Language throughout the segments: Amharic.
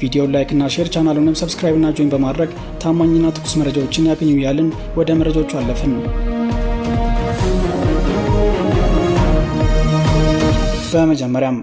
ቪዲዮን like እና share፣ ቻናሉንም subscribe እና join በማድረግ ታማኝና ትኩስ መረጃዎችን ያገኙ እያልን ወደ መረጃዎቹ አለፍን። በመጀመሪያም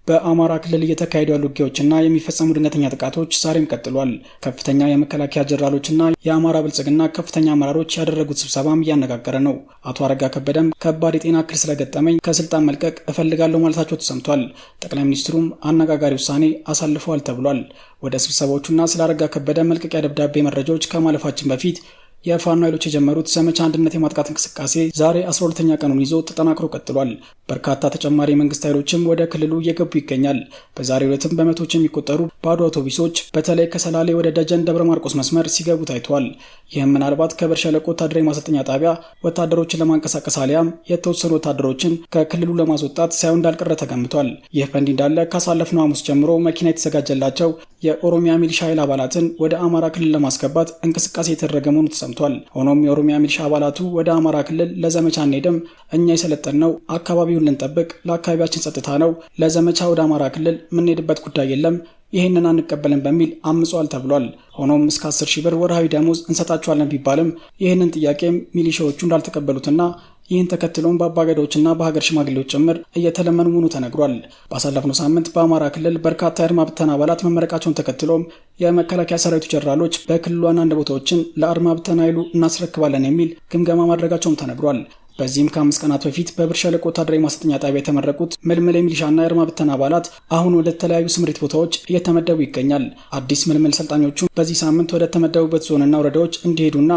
በአማራ ክልል እየተካሄዱ ያሉ ውጊያዎችና የሚፈጸሙ ድንገተኛ ጥቃቶች ዛሬም ቀጥሏል። ከፍተኛ የመከላከያ ጀነራሎችና የአማራ ብልጽግና ከፍተኛ አመራሮች ያደረጉት ስብሰባም እያነጋገረ ነው። አቶ አረጋ ከበደም ከባድ የጤና እክል ስለገጠመኝ ከስልጣን መልቀቅ እፈልጋለሁ ማለታቸው ተሰምቷል። ጠቅላይ ሚኒስትሩም አነጋጋሪ ውሳኔ አሳልፈዋል ተብሏል። ወደ ስብሰባዎቹና ስለ አረጋ ከበደ መልቀቂያ ደብዳቤ መረጃዎች ከማለፋችን በፊት የፋኖ ኃይሎች የጀመሩት ዘመቻ አንድነት የማጥቃት እንቅስቃሴ ዛሬ 12ኛ ቀኑን ይዞ ተጠናክሮ ቀጥሏል። በርካታ ተጨማሪ የመንግስት ኃይሎችም ወደ ክልሉ እየገቡ ይገኛል። በዛሬው ዕለትም በመቶዎች የሚቆጠሩ ባዶ አውቶቡሶች በተለይ ከሰላሌ ወደ ደጀን ደብረ ማርቆስ መስመር ሲገቡ ታይተዋል። ይህም ምናልባት ከብር ሸለቆ ወታደራዊ ማሰልጠኛ ጣቢያ ወታደሮችን ለማንቀሳቀስ አሊያም የተወሰኑ ወታደሮችን ከክልሉ ለማስወጣት ሳይሆን እንዳልቀረ ተገምቷል። ይህ በእንዲህ እንዳለ ካሳለፍነው ሐሙስ ጀምሮ መኪና የተዘጋጀላቸው የኦሮሚያ ሚሊሻ ኃይል አባላትን ወደ አማራ ክልል ለማስገባት እንቅስቃሴ የተደረገ መሆኑ ተሰምቷል። ሆኖም የኦሮሚያ ሚሊሻ አባላቱ ወደ አማራ ክልል ለዘመቻ አንሄድም፣ እኛ የሰለጠንነው አካባቢውን ልንጠብቅ፣ ለአካባቢያችን ጸጥታ ነው፣ ለዘመቻ ወደ አማራ ክልል የምንሄድበት ጉዳይ የለም፣ ይህንን አንቀበልም በሚል አምጿል ተብሏል። ሆኖም እስከ 10 ሺህ ብር ወርሃዊ ደሞዝ እንሰጣቸዋለን ቢባልም ይህንን ጥያቄም ሚሊሻዎቹ እንዳልተቀበሉትና ይህን ተከትሎም በአባገዳዎችና በሀገር ሽማግሌዎች ጭምር እየተለመኑ መሆኑ ተነግሯል። ባሳለፍነው ሳምንት በአማራ ክልል በርካታ የአድማ ብተና አባላት መመረቃቸውን ተከትሎም የመከላከያ ሰራዊቱ ጀነራሎች በክልሉ አንዳንድ ቦታዎችን ለአድማ ብተና ኃይሉ እናስረክባለን የሚል ግምገማ ማድረጋቸውም ተነግሯል። በዚህም ከ5 ቀናት በፊት በብር ሸለቆ ወታደራዊ ማሰልጠኛ ጣቢያ የተመረቁት ምልምል የሚሊሻና የአድማ ብተና አባላት አሁን ወደ ተለያዩ ስምሪት ቦታዎች እየተመደቡ ይገኛል። አዲስ ምልምል ሰልጣኞቹ በዚህ ሳምንት ወደ ተመደቡበት ዞንና ወረዳዎች እንዲሄዱና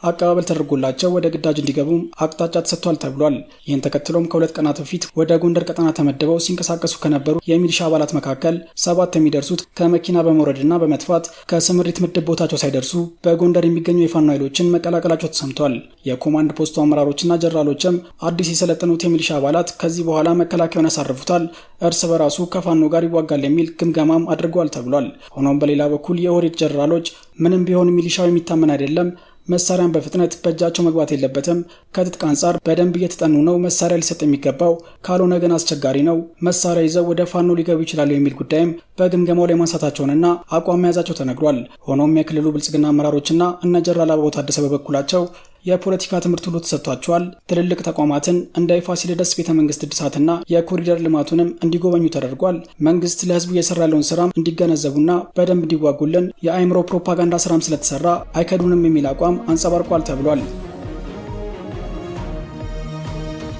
አቀባበል ተደርጎላቸው ወደ ግዳጅ እንዲገቡም አቅጣጫ ተሰጥቷል ተብሏል። ይህን ተከትሎም ከ2 ቀናት በፊት ወደ ጎንደር ቀጠና ተመድበው ሲንቀሳቀሱ ከነበሩ የሚሊሻ አባላት መካከል 7 የሚደርሱት ከመኪና በመውረድና በመጥፋት ከስምሪት ምድብ ቦታቸው ሳይደርሱ በጎንደር የሚገኙ የፋኖ ኃይሎችን መቀላቀላቸው ተሰምቷል። የኮማንድ ፖስቱ አመራሮችና ጀነራሎችም አዲስ የሰለጠኑት የሚሊሻ አባላት ከዚህ በኋላ መከላከያውን ያሳርፉታል፣ እርስ በራሱ ከፋኖ ጋር ይዋጋል የሚል ግምገማም አድርገዋል ተብሏል። ሆኖም በሌላ በኩል የኦህዴድ ጀነራሎች ምንም ቢሆን ሚሊሻው የሚታመን አይደለም፣ መሳሪያን በፍጥነት በእጃቸው መግባት የለበትም፣ ከትጥቅ አንጻር በደንብ እየተጠኑ ነው መሳሪያ ሊሰጥ የሚገባው፣ ካልሆነ ግን አስቸጋሪ ነው፣ መሳሪያ ይዘው ወደ ፋኖ ሊገቡ ይችላሉ የሚል ጉዳይም በግምገማው ላይ ማንሳታቸውንና አቋም መያዛቸው ተነግሯል። ሆኖም የክልሉ ብልጽግና አመራሮችና እነ ጀነራል አበባው ታደሰ በበኩላቸው የፖለቲካ ትምህርት ሁሉ ተሰጥቷቸዋል፣ ትልልቅ ተቋማትን እንደ ፋሲለደስ ቤተ መንግስት እድሳትና የኮሪደር ልማቱንም እንዲጎበኙ ተደርጓል። መንግስት ለህዝቡ እየሰራ ያለውን ስራም እንዲገነዘቡና በደንብ እንዲዋጉልን የአእምሮ ፕሮፓጋንዳ ስራም ስለተሰራ አይከዱንም የሚል አቋም አንጸባርቋል ተብሏል።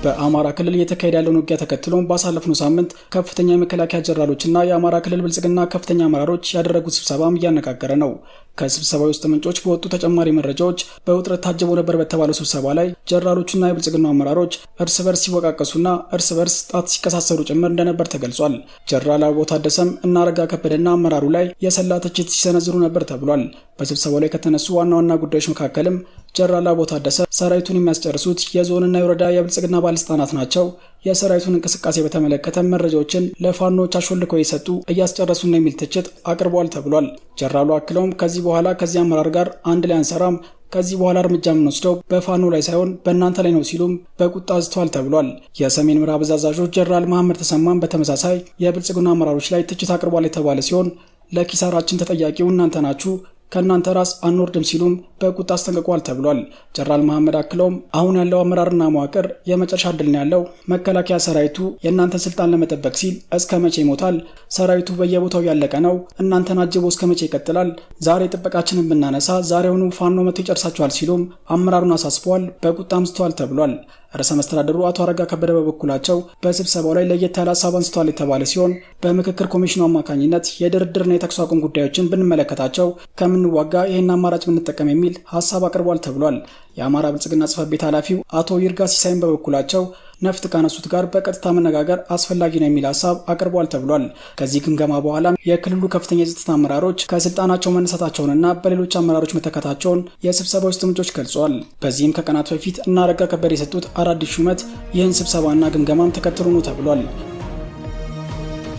በአማራ ክልል እየተካሄደ ያለውን ውጊያ ተከትሎም ባሳለፍነው ሳምንት ከፍተኛ የመከላከያ ጀነራሎችና የአማራ ክልል ብልጽግና ከፍተኛ አመራሮች ያደረጉት ስብሰባም እያነጋገረ ነው። ከስብሰባው ውስጥ ምንጮች በወጡ ተጨማሪ መረጃዎች በውጥረት ታጅቦ ነበር በተባለው ስብሰባ ላይ ጀነራሎቹና የብልጽግና አመራሮች እርስ በርስ ሲወቃቀሱና እርስ በርስ ጣት ሲቀሳሰሩ ጭምር እንደነበር ተገልጿል። ጀነራል አበባው ታደሰም እና አረጋ ከበደና አመራሩ ላይ የሰላ ትችት ሲሰነዝሩ ነበር ተብሏል። በስብሰባው ላይ ከተነሱ ዋና ዋና ጉዳዮች መካከልም ጀነራል አበባው ታደሰ ሰራዊቱን የሚያስጨርሱት የዞንና የወረዳ የብልጽግና ባለስልጣናት ናቸው፣ የሰራዊቱን እንቅስቃሴ በተመለከተ መረጃዎችን ለፋኖች አሾልከው የሰጡ እያስጨረሱ ነው የሚል ትችት አቅርቧል ተብሏል። ጀነራሉ አክለውም ከዚህ በኋላ ከዚህ አመራር ጋር አንድ ላይ አንሰራም፣ ከዚህ በኋላ እርምጃ የምንወስደው በፋኖ ላይ ሳይሆን በእናንተ ላይ ነው ሲሉም በቁጣ ዝተዋል ተብሏል። የሰሜን ምዕራብ እዝ አዛዦች ጀነራል መሐመድ ተሰማም በተመሳሳይ የብልጽግና አመራሮች ላይ ትችት አቅርቧል የተባለ ሲሆን ለኪሳራችን ተጠያቂው እናንተ ናችሁ፣ ከእናንተ ራስ አንወርድም ሲሉም በቁጣ አስጠንቅቋል ተብሏል። ጀነራል መሐመድ አክለውም አሁን ያለው አመራርና መዋቅር የመጨረሻ ዕድል ነው ያለው፣ መከላከያ ሰራዊቱ የእናንተን ስልጣን ለመጠበቅ ሲል እስከ መቼ ይሞታል? ሰራዊቱ በየቦታው ያለቀ ነው። እናንተን አጅቦ እስከ መቼ ይቀጥላል? ዛሬ ጥበቃችንን ብናነሳ ዛሬውኑ ፋኖ መጥቶ ይጨርሳቸዋል ሲሉም አመራሩን አሳስበዋል። በቁጣም ዝተዋል ተብሏል። ርዕሰ መስተዳድሩ አቶ አረጋ ከበደ በበኩላቸው በስብሰባው ላይ ለየት ያለ ሀሳብ አንስተዋል የተባለ ሲሆን በምክክር ኮሚሽኑ አማካኝነት የድርድርና የተኩስ አቁም ጉዳዮችን ብንመለከታቸው ከምንዋጋ ይህን አማራጭ ብንጠቀም የሚል ሀሳብ አቅርቧል ተብሏል። የአማራ ብልጽግና ጽሕፈት ቤት ኃላፊው አቶ ይርጋ ሲሳይን በበኩላቸው ነፍጥ ካነሱት ጋር በቀጥታ መነጋገር አስፈላጊ ነው የሚል ሀሳብ አቅርቧል ተብሏል። ከዚህ ግምገማ በኋላ የክልሉ ከፍተኛ የጸጥታ አመራሮች ከስልጣናቸው መነሳታቸውንና በሌሎች አመራሮች መተካታቸውን የስብሰባው ውስጥ ምንጮች ገልጿል። በዚህም ከቀናት በፊት እነ አረጋ ከበደ የሰጡት አዳዲስ ሹመት ይህን ስብሰባና ግምገማም ተከትሎ ነው ተብሏል።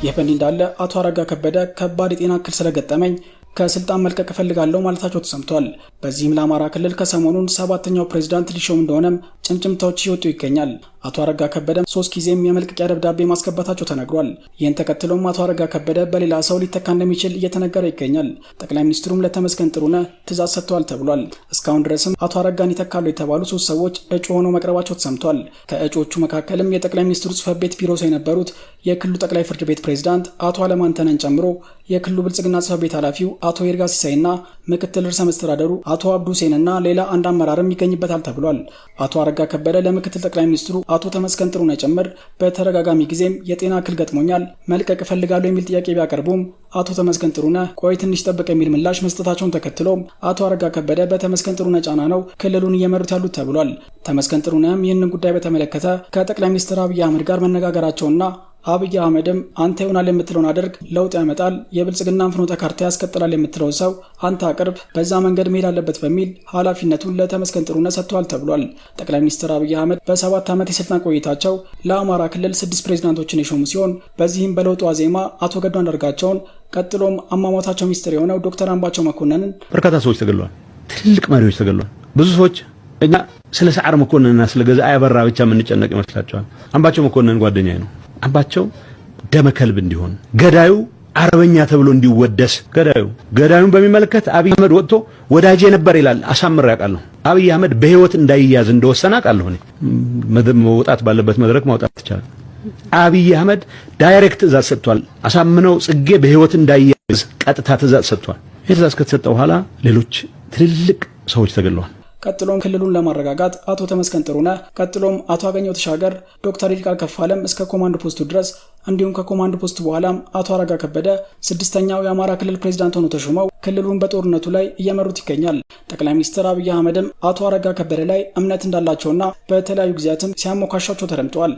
ይህ በእንዲህ እንዳለ አቶ አረጋ ከበደ ከባድ የጤና እክል ስለገጠመኝ ከስልጣን መልቀቅ እፈልጋለሁ ማለታቸው ተሰምቷል። በዚህም ለአማራ ክልል ከሰሞኑን 7ኛው ፕሬዝዳንት ሊሾም እንደሆነም ጭምጭምታዎች እየወጡ ይገኛል። አቶ አረጋ ከበደ 3 ጊዜም የመልቀቂያ ደብዳቤ ማስገባታቸው ተነግሯል። ይህን ተከትሎም አቶ አረጋ ከበደ በሌላ ሰው ሊተካ እንደሚችል እየተነገረ ይገኛል። ጠቅላይ ሚኒስትሩም ለተመስገን ጥሩነህ ትዕዛዝ ሰጥተዋል ተብሏል። እስካሁን ድረስም አቶ አረጋን ይተካሉ የተባሉ 3 ሰዎች እጩ ሆነው መቅረባቸው ተሰምቷል። ከእጩዎቹ መካከልም የጠቅላይ ሚኒስትሩ ጽሕፈት ቤት ቢሮ ሰው የነበሩት የክልሉ ጠቅላይ ፍርድ ቤት ፕሬዝዳንት አቶ አለማንተነን ጨምሮ የክልሉ ብልጽግና ጽሕፈት ቤት ኃላፊው አቶ ይርጋ ሲሳይና ምክትል ርዕሰ መስተዳደሩ አቶ አብዱ ሁሴንና ሌላ አንድ አመራርም ይገኝበታል ተብሏል። አቶ አረጋ ከበደ ለምክትል ጠቅላይ ሚኒስትሩ አቶ ተመስገን ጥሩነህ ጭምር በተደጋጋሚ ጊዜም የጤና እክል ገጥሞኛል፣ መልቀቅ እፈልጋለሁ የሚል ጥያቄ ቢያቀርቡም አቶ ተመስገን ጥሩነህ ቆይ ትንሽ ጠብቅ የሚል ምላሽ መስጠታቸውን ተከትሎ አቶ አረጋ ከበደ በተመስገን ጥሩነህ ጫና ነው ክልሉን እየመሩት ያሉት ተብሏል። ተመስገን ጥሩነህም ይህንን ጉዳይ በተመለከተ ከጠቅላይ ሚኒስትር አብይ አህመድ ጋር መነጋገራቸውና አብይ አህመድም አንተ ይሆናል የምትለውን አድርግ፣ ለውጥ ያመጣል፣ የብልጽግናን ፍኖተ ካርታ ያስቀጥላል የምትለውን ሰው አንተ አቅርብ፣ በዛ መንገድ መሄድ አለበት በሚል ኃላፊነቱን ለተመስገን ጥሩነህ ሰጥቷል ተብሏል። ጠቅላይ ሚኒስትር አብይ አህመድ በ7 ዓመት የስልጣን ቆይታቸው ለአማራ ክልል 6 ፕሬዝዳንቶችን የሾሙ ሲሆን በዚህም በለውጡ ዋዜማ አቶ ገዱ አንዳርጋቸውን፣ ቀጥሎም አሟሟታቸው ሚስጥር የሆነው ዶክተር አምባቸው መኮንንን፣ በርካታ ሰዎች ተገለዋል። ትልቅ መሪዎች ተገለዋል። ብዙ ሰዎች እኛ ስለ ሰዓር መኮንንና ስለ ገዛኢ አበራ ብቻ የምንጨነቅ ይመስላቸዋል። አምባቸው መኮንን ጓደኛዬ ነው። አምባቸው ደመ ከልብ እንዲሆን፣ ገዳዩ አርበኛ ተብሎ እንዲወደስ፣ ገዳዩን በሚመለከት አብይ አህመድ ወጥቶ ወዳጄ ነበር ይላል። አሳምሬ አውቃለሁ። አብይ አህመድ በህይወት እንዳይያዝ እንደወሰነ አውቃለሁ። እኔ መውጣት ባለበት መድረክ ማውጣት ይቻላል። አብይ አህመድ direct ትዕዛዝ ሰጥቷል። አሳምነው ጽጌ በህይወት እንዳይያዝ ቀጥታ ትዕዛዝ ሰጥቷል። ይህ ትዕዛዝ ከተሰጠ በኋላ ሌሎች ትልልቅ ሰዎች ተገለዋል። ቀጥሎም ክልሉን ለማረጋጋት አቶ ተመስገን ጥሩነህ፣ ቀጥሎም አቶ አገኘሁ ተሻገር፣ ዶክተር ይልቃል ከፋለም እስከ ኮማንድ ፖስቱ ድረስ እንዲሁም ከኮማንድ ፖስቱ በኋላም አቶ አረጋ ከበደ 6ኛው የአማራ ክልል ፕሬዝዳንት ሆነው ተሾመው ክልሉን በጦርነቱ ላይ እየመሩት ይገኛል። ጠቅላይ ሚኒስትር አብይ አህመድም አቶ አረጋ ከበደ ላይ እምነት እንዳላቸውና በተለያዩ ጊዜያትም ሲያሞካሿቸው ተደምጠዋል።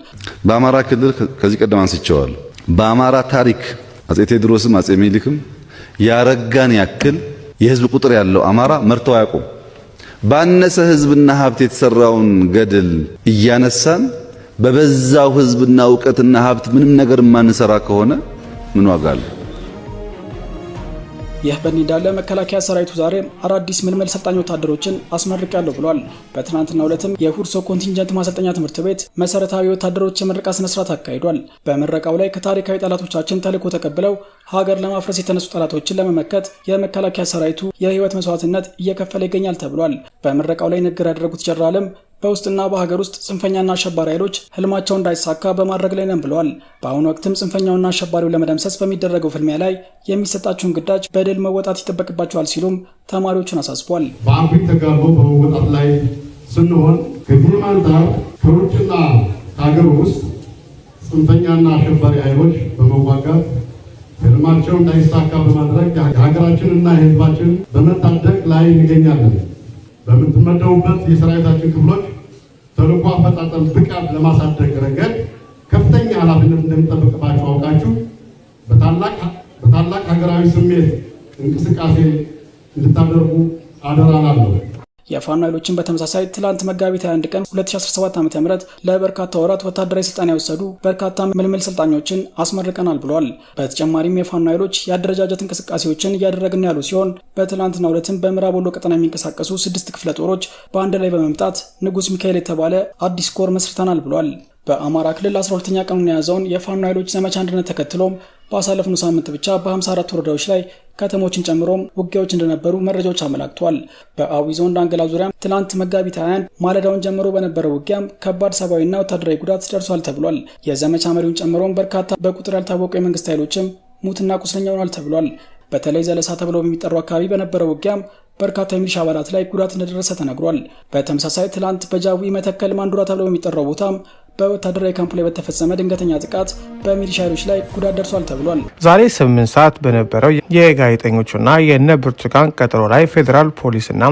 በአማራ ክልል ከዚህ ቀደም አንስቼዋለሁ። በአማራ ታሪክ አጼ ቴዎድሮስም አጼ ሚኒሊክም ያረጋን ያክል የህዝብ ቁጥር ያለው አማራ መርተው አያውቁም። ባነሰ ህዝብና ሀብት የተሰራውን ገድል እያነሳን በበዛው ህዝብና እውቀትና ሀብት ምንም ነገር የማንሰራ ከሆነ ምን ዋጋ አለው? ይህ በእንዲህ እንዳለ መከላከያ ሰራዊቱ ዛሬ አዳዲስ ምልምል ሰልጣኝ ወታደሮችን አስመርቂያለሁ ብሏል። በትናንትናው ዕለትም የሁርሶ ኮንቲንጀንት ማሰልጠኛ ትምህርት ቤት መሰረታዊ ወታደሮች የምረቃ ስነ ስርዓት አካሂዷል። በምረቃው ላይ ከታሪካዊ ጠላቶቻችን ተልዕኮ ተቀብለው ሀገር ለማፍረስ የተነሱ ጠላቶችን ለመመከት የመከላከያ ሰራዊቱ የህይወት መስዋዕትነት እየከፈለ ይገኛል ተብሏል። በምረቃው ላይ ንግግር ያደረጉት ጀነራልም በውስጥና በሀገር ውስጥ ጽንፈኛና አሸባሪ ኃይሎች ህልማቸው እንዳይሳካ በማድረግ ላይ ነን ብለዋል። በአሁኑ ወቅትም ጽንፈኛውና አሸባሪው ለመደምሰስ በሚደረገው ፍልሚያ ላይ የሚሰጣቸውን ግዳጅ በድል መወጣት ይጠበቅባቸዋል ሲሉም ተማሪዎቹን አሳስቧል። በአኩሪ ተጋድሎ በመወጣት ላይ ስንሆን ከዚህም አንጻር ከውጭና ከሀገር ውስጥ ጽንፈኛና አሸባሪ ኃይሎች በመዋጋት ህልማቸው እንዳይሳካ በማድረግ የሀገራችንና የህዝባችን በመታደግ ላይ እንገኛለን። በምትመደቡበት የሰራዊታችን ክፍሎች ተልዕኮ አፈጻጸም ብቃት ለማሳደግ ረገድ ከፍተኛ ኃላፊነት እንደሚጠበቅባቸው አውቃችሁ በታላቅ ሀገራዊ ስሜት እንቅስቃሴ እንድታደርጉ አደራ እላለሁ። የፋኖ ኃይሎችን በተመሳሳይ ትላንት መጋቢት 21 ቀን 2017 ዓ.ም ለበርካታ ወራት ወታደራዊ ስልጠና የወሰዱ በርካታ ምልምል ሰልጣኞችን አስመርቀናል ብሏል። በተጨማሪም የፋኖ ኃይሎች የአደረጃጀት እንቅስቃሴዎችን እያደረግን ያሉ ሲሆን በትላንትናው ዕለትም በምዕራብ ወሎ ቀጠና የሚንቀሳቀሱ 6 ክፍለ ጦሮች በአንድ ላይ በመምጣት ንጉስ ሚካኤል የተባለ አዲስ ኮር መስርተናል ብሏል። በአማራ ክልል 12ኛ ቀኑን የያዘውን የፋኖ ኃይሎች ዘመቻ አንድነት ተከትሎም ባሳለፍነው ሳምንት ብቻ በ54 ወረዳዎች ላይ ከተሞችን ጨምሮም ውጊያዎች እንደነበሩ መረጃዎች አመላክተዋል። በአዊ ዞን ዳንግላ ዙሪያም ትላንት መጋቢት 21 ማለዳውን ጀምሮ በነበረው ውጊያም ከባድ ሰብአዊና ወታደራዊ ጉዳት ደርሷል ተብሏል። የዘመቻ መሪውን ጨምሮም በርካታ በቁጥር ያልታወቁ የመንግስት ኃይሎችም ሙትና ቁስለኛ ሆኗል ተብሏል። በተለይ ዘለሳ ተብሎ በሚጠራው አካባቢ በነበረው ውጊያም በርካታ የሚሊሻ አባላት ላይ ጉዳት እንደደረሰ ተነግሯል። በተመሳሳይ ትላንት በጃዊ መተከል ማንዱራ ተብሎ በሚጠራው ቦታም በወታደራዊ ካምፕ ላይ በተፈጸመ ድንገተኛ ጥቃት በሚሊሻ ኃይሎች ላይ ጉዳት ደርሷል ተብሏል። ዛሬ 8 ሰዓት በነበረው የጋዜጠኞቹና የነ ብርቱካን ቀጠሮ ላይ ፌዴራል ፖሊስና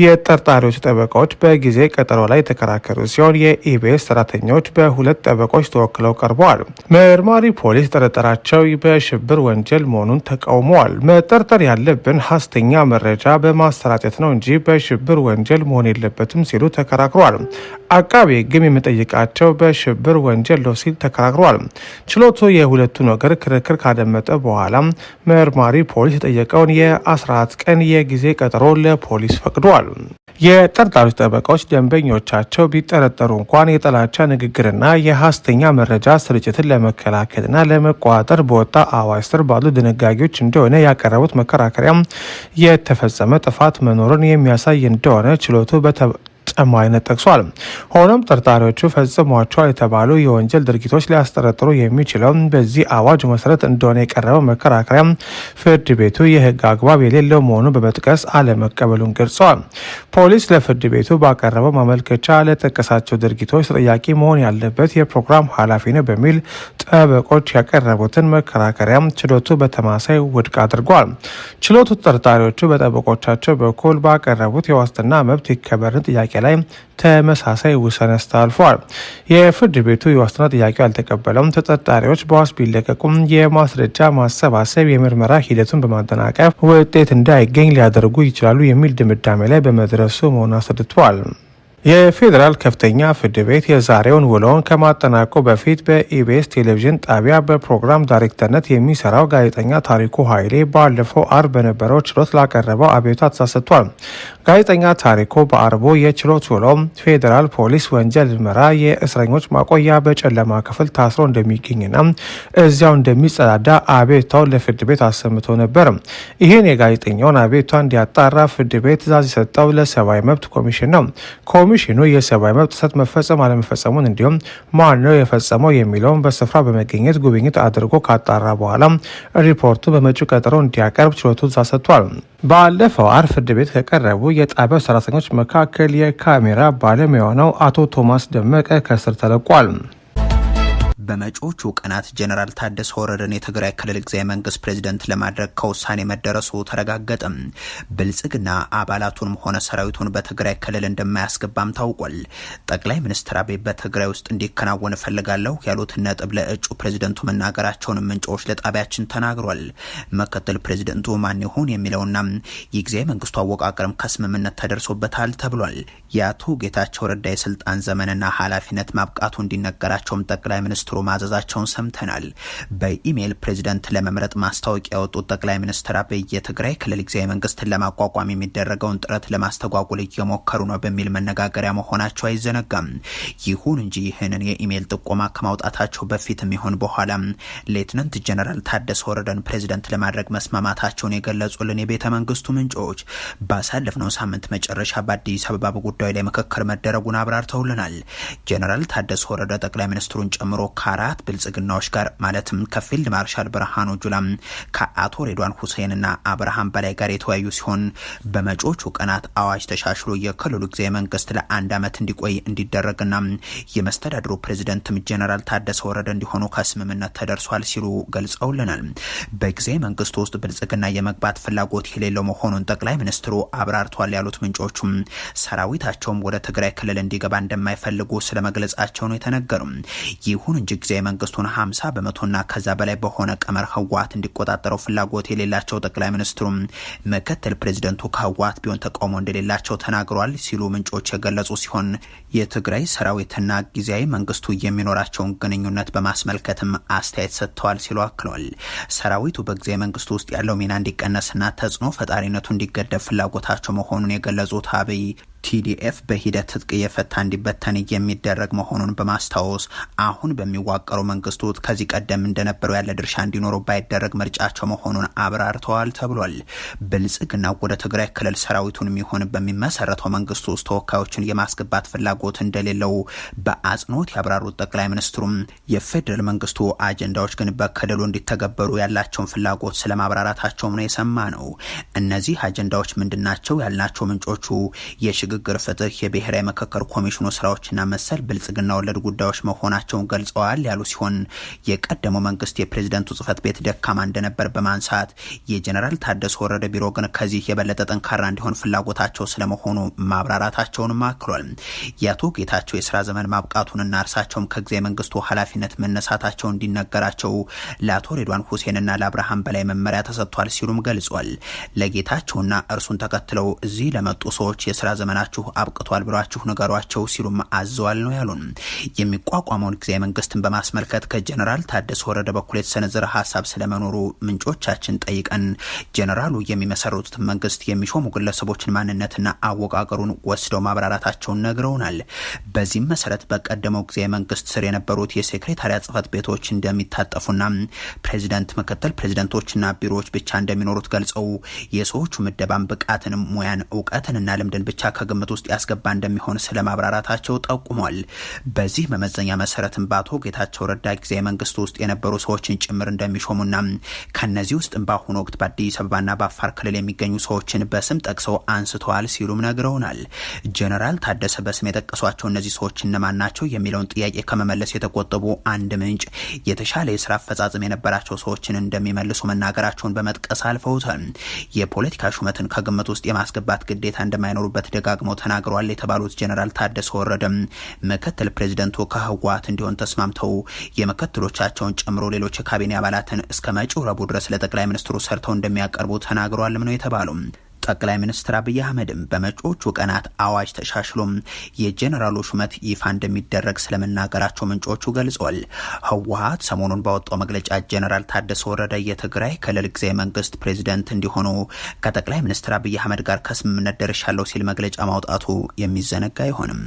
የጠርጣሪዎች ጠበቃዎች በጊዜ ቀጠሮ ላይ የተከራከሩ ሲሆን የኢቢኤስ ሰራተኞች በሁለት ጠበቆች ተወክለው ቀርበዋል። መርማሪ ፖሊስ ጠረጠራቸው በሽብር ወንጀል መሆኑን ተቃውመዋል። መጠርጠር ያለብን ሐሰተኛ መረጃ በማሰራጨት ነው እንጂ በሽብር ወንጀል መሆን የለበትም ሲሉ ተከራክሯል። አቃቤ ሕግም የሚጠይቃቸው በሽብር ወንጀል ነው ሲል ተከራክሯል። ችሎቱ የሁለቱን ወገን ክርክር ካደመጠ በኋላ መርማሪ ፖሊስ የጠየቀውን የ14 ቀን የጊዜ ቀጠሮ ለፖሊስ ፈቅዷል። የጠርጣሪዎች ጠበቃዎች ደንበኞቻቸው ቢጠረጠሩ እንኳን የጥላቻ ንግግርና የሐሰተኛ መረጃ ስርጭትን ለመከላከልና ለመቆጣጠር በወጣ አዋጅ ስር ባሉ ድንጋጌዎች እንደሆነ ያቀረቡት መከራከሪያ የተፈጸመ ጥፋት መኖሩን የሚያሳይ እንደሆነ ችሎቱ በተጨማሪነት ጠቅሷል። ሆኖም ጠርጣሪዎቹ ፈጽሟቸዋል የተባሉ የወንጀል ድርጊቶች ሊያስጠረጥሩ የሚችለው በዚህ አዋጅ መሰረት እንደሆነ የቀረበው መከራከሪያ ፍርድ ቤቱ የሕግ አግባብ የሌለው መሆኑን በመጥቀስ አለመቀበሉን ገልጸዋል። ፖሊስ ለፍርድ ቤቱ ባቀረበው ማመልከቻ ለጠቀሳቸው ድርጊቶች ተጠያቂ መሆን ያለበት የፕሮግራም ኃላፊ ነው በሚል ጠበቆች ያቀረቡትን መከራከሪያ ችሎቱ በተመሳሳይ ውድቅ አድርጓል። ችሎቱ ተጠርጣሪዎቹ በጠበቆቻቸው በኩል ባቀረቡት የዋስትና መብት ይከበርን ጥያቄ ላይ ተመሳሳይ ውሳኔ አስተላልፈዋል። የፍርድ ቤቱ የዋስትና ጥያቄው አልተቀበለም። ተጠርጣሪዎች በዋስ ቢለቀቁም የማስረጃ ማሰባሰብ የምርመራ ሂደቱን በማደናቀፍ ውጤት እንዳይገኝ ሊያደርጉ ይችላሉ የሚል ድምዳሜ ላይ በመድረሱ መሆኑን አስረድተዋል። የፌዴራል ከፍተኛ ፍርድ ቤት የዛሬውን ውሎውን ከማጠናቀቁ በፊት በኢቢኤስ ቴሌቪዥን ጣቢያ በፕሮግራም ዳይሬክተርነት የሚሰራው ጋዜጠኛ ታሪኩ ኃይሌ ባለፈው አርብ በነበረው ችሎት ላቀረበው አቤቱታ ትዕዛዝ ሰጥቷል። ጋዜጠኛ ታሪኩ በአርቡ የችሎት ውሎ ፌዴራል ፖሊስ ወንጀል ምርመራ የእስረኞች ማቆያ በጨለማ ክፍል ታስሮ እንደሚገኝና እዚያው እንደሚጸዳዳ አቤቱታውን ለፍርድ ቤት አሰምቶ ነበር። ይህን የጋዜጠኛውን አቤቱታ እንዲያጣራ ፍርድ ቤት ትዕዛዝ የሰጠው ለሰብአዊ መብት ኮሚሽን ነው። ኮሚሽኑ የሰብአዊ መብት ጥሰት መፈጸም አለመፈጸሙን እንዲሁም ማን ነው የፈጸመው የሚለውን በስፍራ በመገኘት ጉብኝት አድርጎ ካጣራ በኋላ ሪፖርቱ በመጪው ቀጠሮ እንዲያቀርብ ችሎቱ ትዕዛዝ ሰጥቷል። ባለፈው አርብ ፍርድ ቤት ከቀረቡ የጣቢያው ሰራተኞች መካከል የካሜራ ባለሙያ የሆነው አቶ ቶማስ ደመቀ ከእስር ተለቋል። በመጪዎቹ ቀናት ጀነራል ታደሰ ወረደን የትግራይ ክልል ጊዜያዊ መንግስት ፕሬዚደንት ለማድረግ ከውሳኔ መደረሱ ተረጋገጠም። ብልጽግና አባላቱንም ሆነ ሰራዊቱን በትግራይ ክልል እንደማያስገባም ታውቋል። ጠቅላይ ሚኒስትር አብይ በትግራይ ውስጥ እንዲከናወን እፈልጋለሁ ያሉትን ነጥብ ለእጩ ፕሬዚደንቱ መናገራቸውን ምንጮች ለጣቢያችን ተናግሯል። ምክትል ፕሬዚደንቱ ማን ይሆን የሚለውና የጊዜያዊ መንግስቱ አወቃቀርም ከስምምነት ተደርሶበታል ተብሏል። የአቶ ጌታቸው ረዳ የስልጣን ዘመንና ኃላፊነት ማብቃቱ እንዲነገራቸውም ጠቅላይ ሚኒስትሩ ማዘዛቸውን ሰምተናል። በኢሜይል ፕሬዚደንት ለመምረጥ ማስታወቂያ ያወጡት ጠቅላይ ሚኒስትር አብይ የትግራይ ክልል ጊዜያዊ መንግስትን ለማቋቋም የሚደረገውን ጥረት ለማስተጓጎል እየሞከሩ ነው በሚል መነጋገሪያ መሆናቸው አይዘነጋም። ይሁን እንጂ ይህንን የኢሜይል ጥቆማ ከማውጣታቸው በፊትም ይሁን በኋላ ሌትናንት ጀነራል ታደሰ ወረደን ፕሬዚደንት ለማድረግ መስማማታቸውን የገለጹልን የቤተ መንግስቱ ምንጮች ባሳለፍነው ሳምንት መጨረሻ በአዲስ አበባ በጉዳዩ ላይ ምክክር መደረጉን አብራርተውልናል። ጀነራል ታደሰ ወረደ ጠቅላይ ሚኒስትሩን ጨምሮ ከአራት ብልጽግናዎች ጋር ማለትም ከፊልድ ማርሻል ብርሃኑ ጁላም፣ ከአቶ ሬድዋን ሁሴንና አብርሃም በላይ ጋር የተወያዩ ሲሆን በመጪዎቹ ቀናት አዋጅ ተሻሽሎ የክልሉ ጊዜያዊ መንግስት ለአንድ ዓመት እንዲቆይ እንዲደረግና የመስተዳድሩ ፕሬዚደንትም ጀነራል ታደሰ ወረደ እንዲሆኑ ከስምምነት ተደርሷል ሲሉ ገልጸውልናል። በጊዜያዊ መንግስቱ ውስጥ ብልጽግና የመግባት ፍላጎት የሌለው መሆኑን ጠቅላይ ሚኒስትሩ አብራርተዋል ያሉት ምንጮቹም ሰራዊታቸውም ወደ ትግራይ ክልል እንዲገባ እንደማይፈልጉ ስለመግለጻቸው ነው የተነገሩ። ይሁን እንጂ ጊዜያዊ መንግስቱን 50%ና ከዛ በላይ በሆነ ቀመር ህወሓት እንዲቆጣጠረው ፍላጎት የሌላቸው ጠቅላይ ሚኒስትሩም ምክትል ፕሬዚደንቱ ከህወሓት ቢሆን ተቃውሞ እንደሌላቸው ተናግሯል ሲሉ ምንጮች የገለጹ ሲሆን የትግራይ ሰራዊትና ጊዜያዊ መንግስቱ የሚኖራቸውን ግንኙነት በማስመልከትም አስተያየት ሰጥተዋል ሲሉ አክለዋል። ሰራዊቱ በጊዜያዊ መንግስቱ ውስጥ ያለው ሚና እንዲቀነስና ተጽዕኖ ፈጣሪነቱ እንዲገደብ ፍላጎታቸው መሆኑን የገለጹት አብይ ቲዲኤፍ በሂደት ትጥቅ እየፈታ እንዲበተን የሚደረግ መሆኑን በማስታወስ አሁን በሚዋቀረው መንግስት ውስጥ ከዚህ ቀደም እንደነበረው ያለ ድርሻ እንዲኖረው ባይደረግ ምርጫቸው መሆኑን አብራርተዋል ተብሏል። ብልጽግና ወደ ትግራይ ክልል ሰራዊቱን የሚሆን በሚመሰረተው መንግስት ውስጥ ተወካዮችን የማስገባት ፍላጎት እንደሌለው በአጽንኦት ያብራሩት ጠቅላይ ሚኒስትሩም የፌዴራል መንግስቱ አጀንዳዎች ግን በክልሉ እንዲተገበሩ ያላቸውን ፍላጎት ስለማብራራታቸውም ነው የሰማ ነው። እነዚህ አጀንዳዎች ምንድናቸው ያልናቸው ምንጮቹ የሽግግር ፍትህ፣ የብሔራዊ ምክክር ኮሚሽኑ ስራዎችና መሰል ብልጽግና ወለድ ጉዳዮች መሆናቸውን ገልጸዋል ያሉ ሲሆን የቀደመው መንግስት የፕሬዝደንቱ ጽህፈት ቤት ደካማ እንደነበር በማንሳት የጀነራል ታደሰ ወረደ ቢሮ ግን ከዚህ የበለጠ ጠንካራ እንዲሆን ፍላጎታቸው ስለመሆኑ ማብራራታቸውንም አክሏል። የአቶ ጌታቸው የስራ ዘመን ማብቃቱንና እርሳቸውም ከጊዜያዊ መንግስቱ ኃላፊነት መነሳታቸው እንዲነገራቸው ለአቶ ሬድዋን ሁሴንና ለአብርሃም በላይ መመሪያ ተሰጥቷል ሲሉም ገልጿል። ለጌታቸውና እርሱን ተከትለው እዚህ ለመጡ ሰዎች የስራ ዘመናቸው ዘመናችሁ አብቅቷል ብሏችሁ ንገሯቸው ሲሉም አዘዋል ነው ያሉን። የሚቋቋመውን ጊዜያዊ መንግስትን በማስመልከት ከጀነራል ታደሰ ወረደ በኩል የተሰነዘረ ሀሳብ ስለመኖሩ ምንጮቻችን ጠይቀን ጀነራሉ የሚመሰርቱት መንግስት የሚሾሙ ግለሰቦችን ማንነትና አወቃቀሩን ወስደው ማብራራታቸውን ነግረውናል። በዚህም መሰረት በቀደመው ጊዜያዊ መንግስት ስር የነበሩት የሴክሬታሪያ ጽህፈት ቤቶች እንደሚታጠፉና ፕሬዚደንት፣ ምክትል ፕሬዚደንቶችና ቢሮዎች ብቻ እንደሚኖሩት ገልጸው የሰዎቹ ምደባን ብቃትንም፣ ሙያን፣ እውቀትንና ልምድን ብቻ ከግምት ውስጥ ያስገባ እንደሚሆን ስለማብራራታቸው ጠቁሟል። በዚህ መመዘኛ መሰረትም በአቶ ጌታቸው ረዳ ጊዜያዊ መንግስት ውስጥ የነበሩ ሰዎችን ጭምር እንደሚሾሙና ከነዚህ ውስጥም በአሁኑ ወቅት በአዲስ አበባና በአፋር ክልል የሚገኙ ሰዎችን በስም ጠቅሰው አንስተዋል ሲሉም ነግረውናል። ጀነራል ታደሰ በስም የጠቀሷቸው እነዚህ ሰዎች እነማን ናቸው የሚለውን ጥያቄ ከመመለስ የተቆጠቡ አንድ ምንጭ የተሻለ የስራ አፈጻጸም የነበራቸው ሰዎችን እንደሚመልሱ መናገራቸውን በመጥቀስ አልፈውታል። የፖለቲካ ሹመትን ከግምት ውስጥ የማስገባት ግዴታ እንደማይኖሩበት ደጋግመው ተናግረዋል የተባሉት ጀነራል ታደሰ ወረደም ምክትል ፕሬዚደንቱ ከህወሓት እንዲሆን ተስማምተው የምክትሎቻቸውን ጨምሮ ሌሎች የካቢኔ አባላትን እስከ መጪው ረቡዕ ድረስ ለጠቅላይ ሚኒስትሩ ሰርተው እንደሚያቀርቡ ተናግረዋልም ነው የተባሉ። ጠቅላይ ሚኒስትር አብይ አህመድም በመጪዎቹ ቀናት አዋጅ ተሻሽሎም የጀኔራሉ ሹመት ይፋ እንደሚደረግ ስለመናገራቸው ምንጮቹ ገልጸዋል። ህወሓት ሰሞኑን ባወጣው መግለጫ ጀኔራል ታደሰ ወረደ የትግራይ ክልል ጊዜያዊ መንግስት ፕሬዚደንት እንዲሆኑ ከጠቅላይ ሚኒስትር አብይ አህመድ ጋር ከስምምነት ደርሻለሁ ሲል መግለጫ ማውጣቱ የሚዘነጋ አይሆንም።